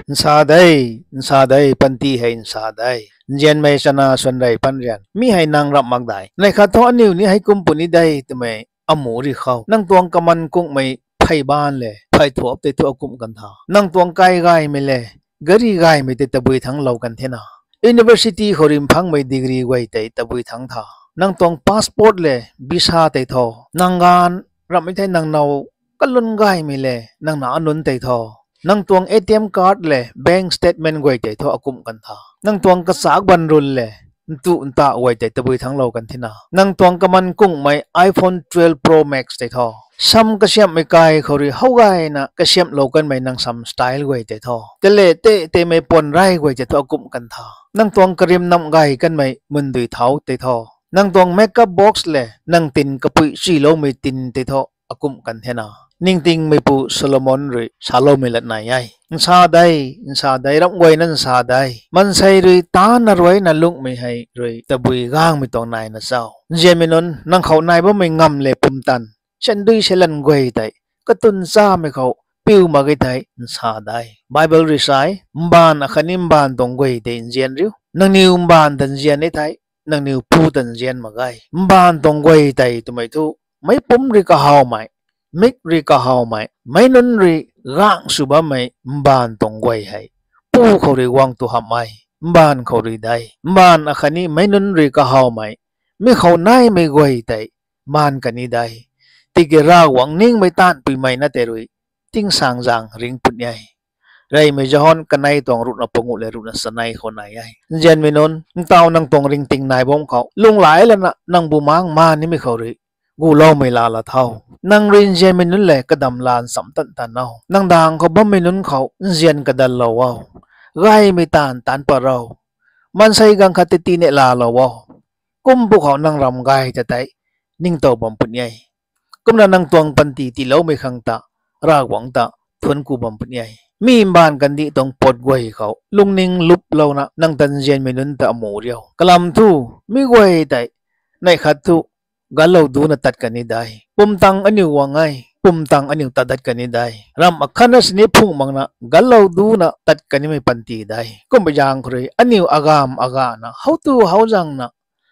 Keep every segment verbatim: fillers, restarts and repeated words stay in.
Nsa de, nsa de, panty hei nsa de. Nzianmei chana swan rey pan rian. Mi hei nang ramh mak dai. Neih khat thu aniu ni hei kum puni de twmei amuh ri khou. Nang tuang kaman kungmei phey ban le, phey thuap tei thu akumh kan tha. Nang tuang kai gaymei le, gari gaymei tei tabui thangc lou kan thena. University khou rimphangmei degree guay tei tabui thangc tha. Nang tuang passport le, visa tei tho. Nang gaanv ramhmei thei nang now kalun gaymei le, nang na anunc tei tho. Nang tuang A T M card le, bank statement guay tei thu akumh kan tha. Nang tuang kachak ban run le, ntu nta guay tei tabui thangc lou kan thena. Nang tuang kaman kungmei iPhone twelve Pro Max tei tho. Sam kasiamhmei kai khou rui how gayna kasiamhlou kanmei nang sam style guay tei tho. Tele te temei puan rey guay tei thu akumh kan tha. Nang tuang karim namh gay kanmei mundui thau tei tho. Nang tuang makeup box le nang tin kapui chiloumei tin tei thu akumh kan thena. Ningtingmeipu Solomon rui saloumei lat nai e. Nsa de, nsa de, ramh guayna nsa de. Maansei rui tana ruaina lungmei hei rui tabui gangmei tuang naina chau. Nzianmei nunc, nang khou nai bammei ngam le pumtan, sandui selan guay tei, katun chamei khou piu mak ge thei nsa de. Bible rui sa e, mbaanv akhatni mbaanv tuang guay tei nzian riu. Nangniw mbaanv ta nzian e thei, nangniw pu ta nzian mak ge. Mbaanv tuang guay tei twmei thu, meic pumc rui kahawmei, mik rui kahawmei, meic nunc rui gang sw bammei mbaanv tuang guay hei pu khou rui guang tu hamh e. Mbaanv khou rui de. Mbaanv akhatni meic nunc rui kahawmei, mi khou naimei guay tei maan kan ni de. Tiki Ravguangc ningmei taanv puimei na tei rui tingsaengzaeng ringc puni e. Reymei John kanei tuang ruhna panguh le ruhna chanei khou nai e. Nzianmei nunc, ntau nang tuang ringting nai bam khou lunghlaic lana nang bumaengc maan nimei khou rui guloumei laa la tho. Nang rui nzianmei nunc le kadam laa nchamc tan tan o. Nang daeng khou bammei nunc khou nzian kadallou o. Gaymei taanv taanc pat ro. Maansei ganv khat tei tii ne laalou o. Kum pwkhou nang ram gay ta tei ningtow bam puni e. Kumna nang tuang panty tiiloumei khang ta Ravguangc ta thuanc ku bam puni e. Mi mbaanv kandih tuang pat guay khou lungning luplouna nang ta nzianmei nunc ta amuh riu. Kalam thu, mi guay tei neih khat thu ganclou duna tat kan ni de. Pumtang aniu guang e, pumtang aniu tat dat kan ni de. Ramh akhatna sini phungh makna ganclou duna tat kan nimei panty de. Kumbi zaeng khou rui aniu agamv agana how tu how zaengna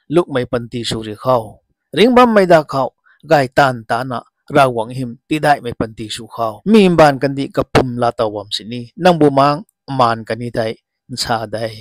lukmei panty sw ri khou, ringc bammei da khou gay taanv tana Ravguangc hym tiidaihmei panty sw khou, mi mbaanv kandih kapwm laatow bam sini nang bumaengc maan kan ni tei nsa de.